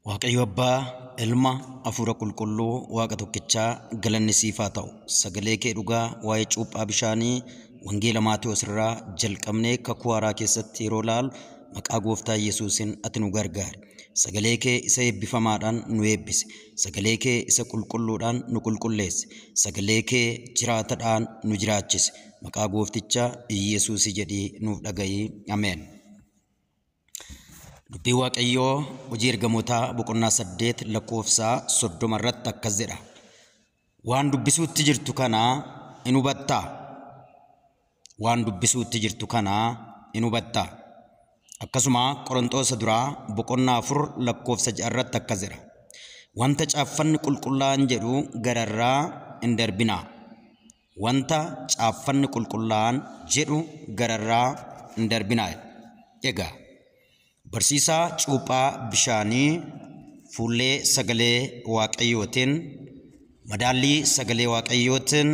Waaqayyo Abbaa, Ilma, Hafuura Qulqulluu, Waaqa tokkichaa galanni siif haa ta'u. Sagalee kee dhugaa waa'ee cuuphaa bishaanii Wangeela Maatewos irraa jalqabnee kakuu haaraa keessatti yeroo ilaalu maqaa gooftaa Yesuusiin ati nu gargaari. Sagalee kee isa eebbifamaadhaan nu eebbisi. Sagalee kee isa qulqulluudhaan nu qulqulleessi. Sagalee kee jiraatadhaan nu jiraachisi. Maqaa gooftichaa Yesuusi jedhii nuuf dhaga'i. Ameen. Dubbii Waaqayyoo hojii ergamootaa boqonnaa 8 lakkoofsa 30 irratti akkas jedha. Waan dubbisuutti jirtu kana in hubattaa? Waan dubbisuutti jirtu kana in hubattaa? Akkasuma Qoronxoosa duraa boqonnaa 4 lakkoofsa 6 irratti akkas jedha. Wanta caaffanni qulqullaa'aan jedhu gararraa hin darbinaa. Wanta caaffanni qulqullaa'aan jedhu gararraa hin darbinaa. Egaa barsiisaa cuuphaa bishaanii fuullee sagalee Waaqayyootiin madaallii sagalee Waaqayyootiin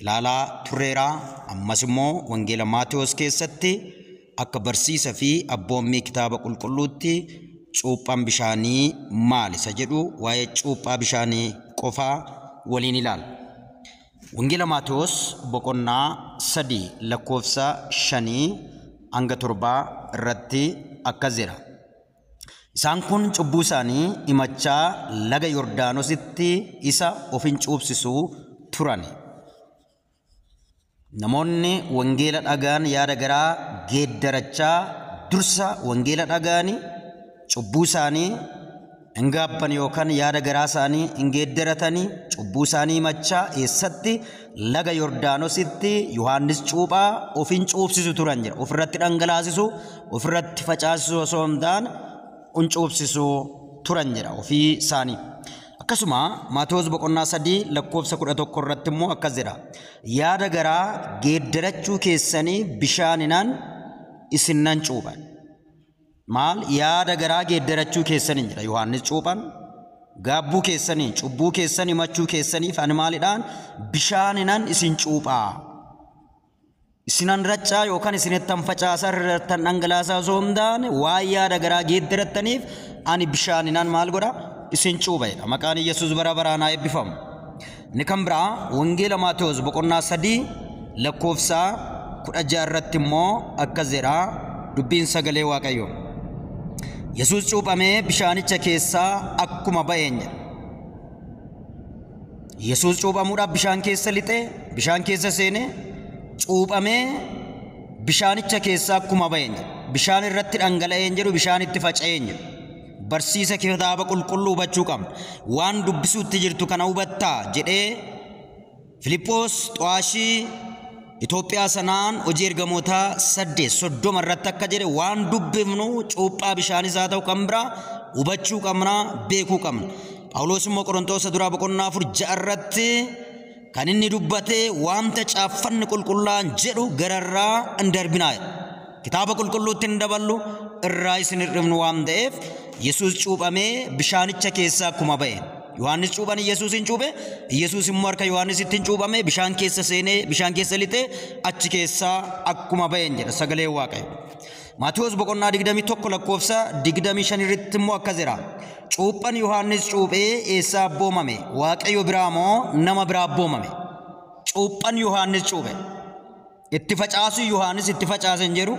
ilaalaa turreeraa. Ammas immoo Wangeela Maatewos keessatti akka barsiisa fi abboommii kitaaba qulqulluutti cuuphaan bishaanii maali isa jedhu waa'ee cuuphaa bishaanii qofaa waliin ilaalla. Wangeela Maatewos boqonnaa 3 lakkoofsa 5 hanga 7 irratti akkas jedha. Isaan kun cubbuu isaanii himachaa laga Yordaanositti isa of hin cuubsisuu turan. Namoonni wangeela dhagaan yaada garaa geeddarachaa dursa wangeela dhagaanii cubbuu isaanii hin gaabban yookaan yaada garaa isaanii hin geeddaratanii cubbuu isaanii himachaa eessatti laga Yordaanositti Yohaannis cuuphaa of hin cuubsisu turan jedha. Ofirratti dhangalaasisu, ofirratti facaasisu osoo hin taane hin cuubsisu turan jedha ofii isaanii. Akkasuma Maatewos boqonnaa 3 lakkoofsa 11 irratti immoo akkas jedha. Yaada garaa geeddarachuu keessanii bishaaninaan isin nan cuupha. Maal yaada garaa geeddarachuu keessanii jedha Yohaannis cuuphaan. Gaabbuu keessanii, cubbuu keessanii himachuu keessaniif ani maalidhaan bishaaninaan isin cuuphaa. Isinan raccaa yookaan isinittan facaasaa irrattan dhangalaasaa osoo hin taane waan yaada garaa geeddarattaniif ani bishaaninaan maal godha? Isin cuupha jedha. Maqaan Yesuus bara baraan haa eebbifamu. Inni kan biraa Wangeela Maatewos boqonnaa 3 lakkoofsa 16 irratti immoo akkas jedha dubbiin sagalee Waaqayyoo. Yesuus cuuphamee bishaanicha keessaa akkuma ba'een jedha. Yesuus cuuphamuudhaaf bishaan keessa lixee, bishaan keessa seenee cuuphamee bishaanicha keessaa akkuma ba'een jedha. Bishaan irratti dhangala'een jedhu bishaan itti faca'een jedhu. Barsiisa kitaaba qulqulluu hubachuu qabna. Waan dubbisuutti jirtu kana hubattaa jedhee Filiphos Xwaashii Itoophiyaa sanaan hojii ergamootaa 8:30 irratti akka jedhe waan dubbifnu cuuphaa bishaanis haa ta'u kan biraa hubachuu qabna, beekuu qabna. Phaawulos immoo Qorontoosa duraa boqonnaa 4:6 irratti kan inni dubbate wanta caaffanni qulqullaa'aan jedhu gararraa hin darbinaa. Kitaaba qulqulluutti hin daballu irraa isin hir'ifnu waan ta'eef Yesuus cuuphamee bishaanicha keessaa akkuma ba'e. Yohaannis cuuphan Yesuus hin cuuphe, Yesuus immoo harka Yohaannisitti hin cuuphame, bishaan keessa seenee, bishaan keessa lixee achi keessaa akkuma ba'een jedha sagaleen Waaqayyo. Maatewos boqonnaa 21 lakkoofsa 25 irratti immoo akkas jedha. Cuuphan Yohaannis cuuphee eessaa abboomame? Waaqayyo biraa moo nama biraa abboomame? Cuuphan Yohaannis cuuphe. Itti facaasuu Yohaannis itti facaase hin jedhu.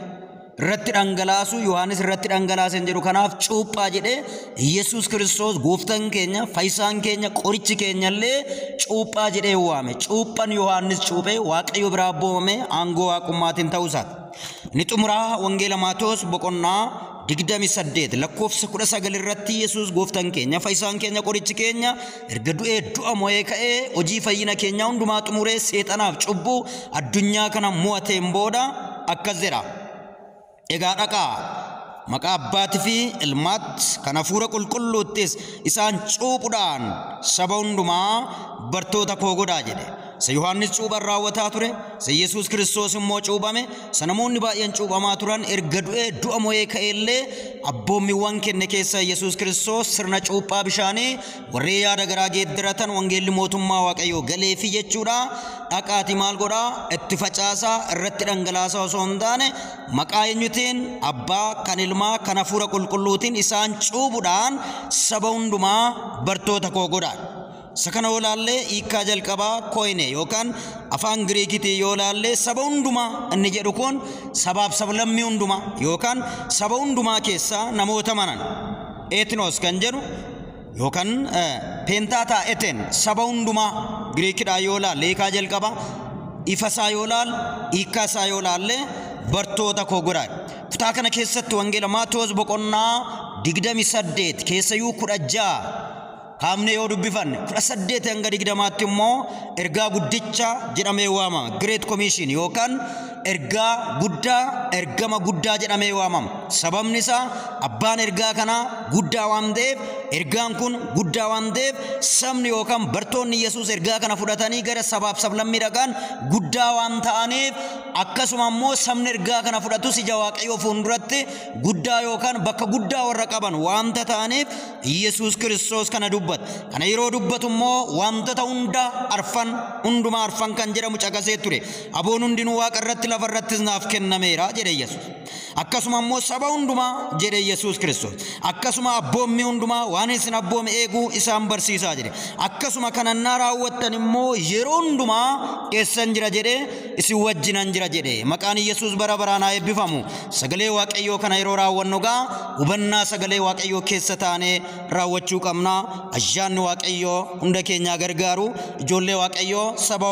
Irratti dhangalaasuu Yohaannis irratti dhangalaase hin jedhu. Kanaaf cuuphaa jedhee Yesuus Kiristoos gooftaan keenya, fayyisaan keenya, qorichi keenya illee cuuphaa jedhee waame. Cuuphan Yohaannis cuuphee Waaqayyo biraa abboomame aangoo waaqummaatiin ta'uu isaati. Inni xumuraa Wangeela Maatewos boqonnaa 28 lakkoofsa 19 irratti Yesuus gooftaan keenya, fayyisaan keenya, qorichi keenya erga du'ee du'a mo'ee ka'ee hojii fayyina keenyaa hundumaa xumuree seexanaaf cubbuu addunyaa kana mo'ateen booda akkas jedha. Egaa dhaqaa maqaa abbaatii fi ilmaatti kan hafuura qulqulluuttis isaan cuuphuudhaan saba hundumaa bartoota koo godhaa jedhe. Isa Yohaannis cuuphan raawwataa ture, isa Yesuus Kiristoos immoo cuuphame, isa namoonni baay'een cuuphamaa turan erga du'ee du'a mo'ee ka'ellee abboommiiwwan kenne keessa Yesuus Kiristoos sirna cuuphaa bishaanii warreen yaada garaa geeddaratan wangeelli mootummaa Waaqayyoo galeefi jechuudha. Dhaqaati maal godhaa? Itti facaasaa, irratti dhangalaasaa osoo hin taane maqaa eenyutiin? Abbaa kan Ilmaa kan Hafuura Qulqulluutiin isaan cuubuudhaan saba hundumaa bartoota koo godhaa. Isa kana yoo laallee hiikkaa jalqabaa koine yookaan afaan Giriikitiin yoo laallee saba hundumaa inni jedhu kun sabaaf sablammii hundumaa yookaan saba hundumaa keessaa namoota manan etnos kan jedhu yookaan pentaataa eten saba hundumaa Giriikidhaa yoo laalle hiikaa jalqabaa ifa isaa yoo laalle hiikkaa isaa yoo laalle bartoota koo godhaa. Kutaa kana keessatti wangeela Maatewos boqonnaa 28 keessayyuu 16 kaafnee yoo dubbifanne 18 hanga 20tti immoo ergaa guddicha jedhamee waamama. Great Commission yookaan ergaa guddaa, ergama guddaa jedhamee waamama. Sababni isaa abbaan ergaa kanaa guddaa waan ta'eef, ergaan kun guddaa waan ta'eef, sabni yookaan bartoonni Yesuus ergaa kana fudhatanii gara sabaaf sablammii dhaqan guddaa waan ta'aniif, akkasuma immoo sabni ergaa kana fudhatus ija Waaqayyoo fuulduratti guddaa yookaan bakka guddaa warra qaban waanta ta'aniif Yesuus Kiristoos kana dubbata. Kana yeroo dubbatu immoo wantoota hunda arfan, hundumaa arfan kan jedhamu caqasee ture. Aboon hundinuu waaqa irratti lafa irrattis naaf kennameera jedhe Yesuus. Akkasuma immoo saba hundumaa jedhe Yesuus Kiristoos. Akkasuma abboommii hundumaa waan isin abboome eeguu isaan barsiisaa jedhe. Akkasuma kanannaa raawwattan immoo yeroo hundumaa keessan jira jedhe, isin wajjinan jira jedhe. Maqaan Yesuus bara baraan haa eebbifamu. Sagalee Waaqayyoo kana yeroo raawwannu gaa hubannaa sagalee Waaqayyoo keessa taanee raawwachuu qabna. Ayyaanni Waaqayyoo hunda keenyaa gargaaru. Ijoollee Waaqayyoo saba